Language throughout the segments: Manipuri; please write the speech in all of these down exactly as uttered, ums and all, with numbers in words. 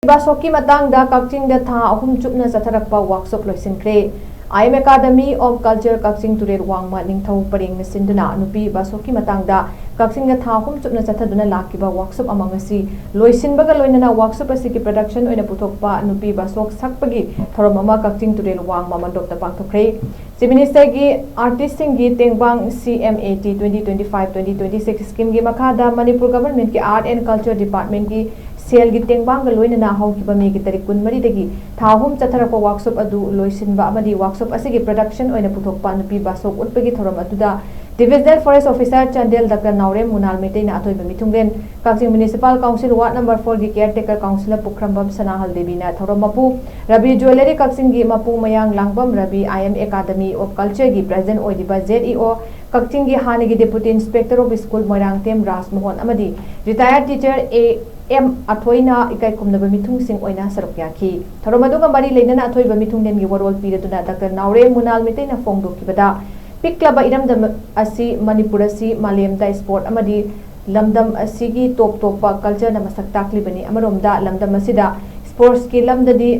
ꯕꯥꯁꯣꯛꯀꯤ ꯃꯇꯥꯡꯗ ꯀꯛꯆꯤꯡꯗ ꯊꯥ ꯑꯍꯨꯝ ꯆꯨꯞꯅ ꯆꯠꯊꯔꯛꯄ ꯋꯥꯛꯁꯣꯞ ꯂꯣꯏꯁꯤꯟꯈ꯭ꯔꯦ꯫ I M Academy of Culture ꯀꯛꯆꯤꯡ ꯇꯨꯔꯦꯜ ꯋꯥꯡꯃ ꯅꯤꯡꯊꯧ ꯄꯔꯦꯡꯅ ꯁꯤꯟꯗꯨꯅ ꯅꯨꯄꯤ ꯕꯥꯁꯣꯛꯀꯤ ꯃꯇꯥꯡꯗ ꯀꯛꯆꯤꯡꯗ ꯊꯥ ꯑꯍꯨꯝ ꯆꯨꯞꯅ ꯆꯠꯊꯗꯨꯅ ꯂꯥꯛꯈꯤꯕ ꯋꯥꯛꯁꯣꯞ ꯑꯃ ꯉꯁꯤ ꯂꯣꯏꯁꯤꯟꯕꯒ ꯂꯣꯏꯅꯅ ꯋꯥꯛꯁꯣꯞ ꯑꯁꯤꯒꯤ production ꯑꯣꯏꯅ ꯄꯨꯊꯣꯛꯄ ꯅꯨꯄꯤ ꯕꯥꯁꯣꯛ ꯁꯛꯄꯒꯤ ꯊꯧꯔꯝ ꯑꯃ ꯀꯛꯆꯤꯡ ꯇꯨꯔꯦꯜ ꯋꯥꯡꯃ ꯃꯟꯗꯣꯞꯇ ꯄꯥꯡꯊꯣꯛꯈ꯭ꯔꯦ꯫ Chief Minister ꯒꯤ artist ꯁꯤꯡꯒꯤ ꯇꯦꯡꯕꯥꯡ C M A T twenty twenty-five twenty twenty-six scheme ꯒꯤ ꯃꯈꯥꯗ ꯃꯅꯤꯄꯨꯔ Government ꯀꯤ Art and Culture Department ꯀꯤ ꯁꯦꯜꯒꯤ ꯇꯦꯡꯕꯥꯡꯒ ꯂꯣꯏꯅꯅ ꯍꯧꯈꯤꯕ May ꯒꯤ ꯇꯥꯔꯤꯛ ꯀꯨꯟꯃꯔꯤꯗꯒꯤ ꯊꯥ ꯑꯍꯨꯝ ꯆꯠꯊꯔꯛꯄ ꯋꯥꯛꯁꯣꯞ ꯑꯗꯨ ꯂꯣꯏꯁꯤꯟꯕ ꯑꯃꯗꯤ ꯋꯥꯛꯁꯣꯞ ꯑꯁꯤꯒꯤ production ꯑꯣꯏꯅ ꯄꯨꯊꯣꯛꯄ ꯅꯨꯄꯤ ꯕꯥꯁꯣꯛ ꯎꯠꯄꯒꯤ ꯊꯧꯔꯝ ꯑꯗꯨꯗ Divisional Forest Officer Chandel doctor Naorem Munal ꯃꯩꯇꯩꯅ ꯑꯊꯣꯏꯕ ꯃꯤꯊꯨꯡꯂꯦꯟ, ꯀꯛꯆꯤꯡ Municipal Council Ward number four ꯒꯤ caretaker councillor ꯄꯨꯈ꯭ꯔꯝꯕꯝ ꯁꯅꯥꯍꯜ ꯗꯦꯕꯤꯅ ꯊꯧꯔꯝ ꯃꯄꯨ, ꯔꯕꯤ Jewellery ꯀꯛꯆꯤꯡꯒꯤ ꯃꯄꯨ ꯃꯌꯥꯡ ꯂꯥꯡꯕꯝ Ravi, I M Academy of Culture ꯒꯤ President ꯑꯣꯏꯔꯤꯕ Z E O ꯀꯛꯆꯤꯡꯒꯤ ꯍꯥꯟꯅꯒꯤ Deputy Inspector of School Moirangthem ꯔꯥꯖꯃꯣꯍꯟ ꯑꯃꯗꯤ retired teacher A M ꯑꯊꯣꯏꯅ ꯏꯀꯥꯏ ꯈꯨꯝꯅꯕ ꯃꯤꯊꯨꯡꯁꯤꯡ ꯑꯣꯏꯅ ꯁꯔꯨꯛ ꯌꯥꯈꯤ꯫ ꯊꯧꯔꯝ ꯑꯗꯨꯒ ꯃꯔꯤ ꯂꯩꯅꯅ ꯑꯊꯣꯏꯕ ꯃꯤꯊꯨꯡꯂꯦꯟꯒꯤ ꯋꯥꯔꯣꯜ ꯄꯤꯔꯗꯨꯅ ꯗꯥꯛꯇꯔ ꯅꯥꯎꯔꯦꯝ ꯃꯨꯅꯥꯜ ꯃꯩꯇꯩꯅ ꯐꯣꯡꯗꯣꯛꯈꯤꯕꯗ, ꯄꯤꯛꯂꯕ ꯏꯔꯝꯗꯝ ꯑꯁꯤ ꯃꯅꯤꯄꯨꯔ ꯑꯁꯤ ꯃꯥꯂꯦꯝꯗ sport ꯑꯃꯗꯤ ꯂꯝꯗꯝ ꯑꯁꯤꯒꯤ top ꯇꯣꯞꯄ culture ꯅ ꯃꯁꯛ ꯇꯥꯛꯂꯤꯕꯅꯤ꯫ ꯑꯃꯔꯣꯝꯗ ꯂꯝꯗꯝ ꯑꯁꯤꯗ sports ꯀꯤ ꯂꯝꯗꯗꯤ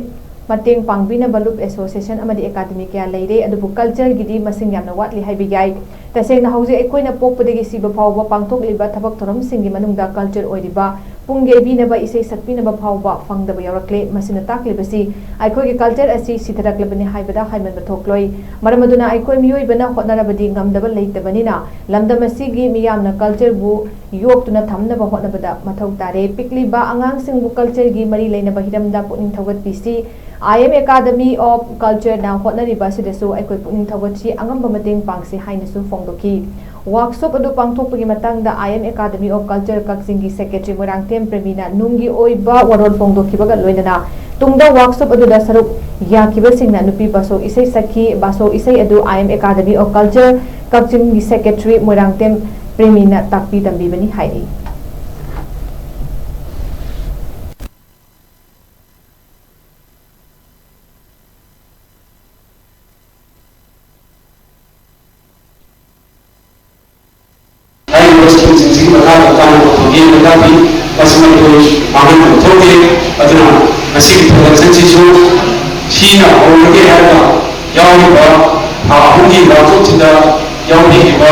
ꯃꯇꯦꯡ ꯄꯥꯡꯕꯤꯅꯕ ꯂꯨꯞ association ꯑꯃꯗꯤ academy ꯀꯌꯥ ꯂꯩꯔꯦ, ꯑꯗꯨꯕꯨ culture ꯒꯤꯗꯤ ꯃꯁꯤꯡ ꯌꯥꯝꯅ ꯋꯥꯠꯂꯤ ꯍꯥꯏꯕ ꯌꯥꯏ꯫ ꯇꯁꯦꯡꯅ ꯍꯧꯖꯤꯛ ꯑꯩꯈꯣꯏꯅ ꯄꯣꯛꯄꯗꯒꯤ ꯁꯤꯕ ꯐꯥꯎꯕ ꯄꯥꯡꯊꯣꯛꯂꯤꯕ ꯊꯕꯛ ꯊꯧꯔꯝꯁꯤꯡꯒꯤ ꯃꯅꯨꯡꯗ culture ꯑꯣꯏꯔꯤꯕ ꯄꯨꯡ ꯌꯩꯕꯤꯅꯕ ꯏꯁꯩ ꯁꯛꯄꯤꯅꯕ ꯐꯥꯎꯕ ꯐꯪꯗꯕ ꯌꯥꯎꯔꯛꯂꯦ꯫ ꯃꯁꯤꯅ ꯇꯥꯛꯂꯤꯕꯁꯤ ꯑꯩꯈꯣꯏꯒꯤ culture ꯑꯁꯤ ꯁꯤꯊꯔꯛꯂꯕꯅꯤ ꯍꯥꯏꯕꯗ ꯍꯥꯏꯃꯟꯕ ꯊꯣꯛꯂꯣꯏ꯫ ꯃꯔꯝ ꯑꯗꯨꯅ ꯑꯩꯈꯣꯏ ꯃꯤꯑꯣꯏꯕꯅ ꯍꯣꯠꯅꯔꯕꯗꯤ ꯉꯝꯗꯕ ꯂꯩꯇꯕꯅꯤꯅ ꯂꯝꯗꯝ ꯑꯁꯤꯒꯤ ꯃꯤꯌꯥꯝꯅ culture ꯕꯨ ꯌꯣꯛꯇꯨꯅ ꯊꯝꯅꯕ ꯍꯣꯠꯅꯕꯗ ꯃꯊꯧ ꯇꯥꯔꯦ꯫ ꯄꯤꯛꯂꯤꯕ ꯑꯉꯥꯡꯁꯤꯡꯕꯨ culture ꯒꯤ ꯃꯔꯤ ꯂꯩꯅꯕ ꯍꯤꯔꯝꯗ ꯄꯨꯛꯅꯤꯡ ꯊꯧꯒꯠꯄꯤꯁꯤ꯫ I M Academy of Culture ꯅ ꯍꯣꯠꯅꯔꯤꯕ ꯑꯁꯤꯗꯁꯨ ꯑꯩꯈꯣꯏ ꯄꯨꯛꯅꯤꯡ ꯊꯧꯒꯠꯁꯤ, ꯑꯉꯝꯕ ꯃꯇꯦꯡ ꯄꯥꯡꯁꯤ ꯍꯥꯏꯅꯁꯨ ꯐꯣꯡꯗꯣꯛꯈꯤ꯫ Workshop ꯑꯗꯨ ꯄꯥꯡꯊꯣꯛꯄꯒꯤ ꯃꯇꯥꯡꯗ I M Academy of Culture ꯀꯛꯆꯤꯡꯒꯤ Secretary ꯃꯣꯏꯔꯥꯡꯊꯦꯝ ꯄ꯭ꯔꯦꯃꯤꯅ ꯅꯨꯡꯒꯤ ꯑꯣꯏꯕ ꯋꯥꯔꯣꯜ ꯐꯣꯡꯗꯣꯛꯈꯤꯕꯒ ꯂꯣꯏꯅꯅ ꯇꯨꯡꯗ workshop ꯑꯗꯨꯗ ꯁꯔꯨꯛ ꯌꯥꯈꯤꯕꯁꯤꯡꯅ ꯅꯨꯄꯤ ꯕꯥꯁꯣꯛ ꯏꯁꯩ ꯁꯛꯈꯤ꯫ ꯕꯥꯁꯣꯛ ꯏꯁꯩ ꯑꯗꯨ I M Academy of Culture ꯀꯛꯆꯤꯡꯒꯤ Secretary ꯃꯣꯏꯔꯥꯡꯊꯦꯝ ꯄ꯭ꯔꯦꯃꯤꯅ ꯇꯥꯛꯄꯤ ꯇꯝꯕꯤꯕꯅꯤ ꯍꯥꯏꯔꯤ꯫ ꯍꯥꯏꯔꯤꯕ ꯁ꯭ꯀꯤꯝꯁꯤꯡꯁꯤꯒꯤ ꯃꯈꯥꯗ ꯀꯥꯟꯅꯕ ꯐꯪꯒꯦꯅ ꯇꯥꯛꯄꯤ꯫ ꯃꯁꯤꯃ ꯑꯩꯈꯣꯏ ꯃꯥꯡꯍꯟꯕ ꯊꯣꯛꯇꯦ꯫ ꯑꯗꯨꯅ ꯃꯁꯤꯒꯤ ꯊꯧꯔꯝꯁꯤꯡꯁꯤꯁꯨ ꯁꯤꯅ ꯍꯧꯔꯒꯦ ꯍꯥꯏꯔꯒ ꯌꯥꯎꯔꯤꯕ ꯊꯥ ꯑꯍꯨꯝꯒꯤ ꯋꯥꯛꯁꯣꯞꯁꯤꯗ ꯌꯥꯎꯕꯤꯔꯤꯕ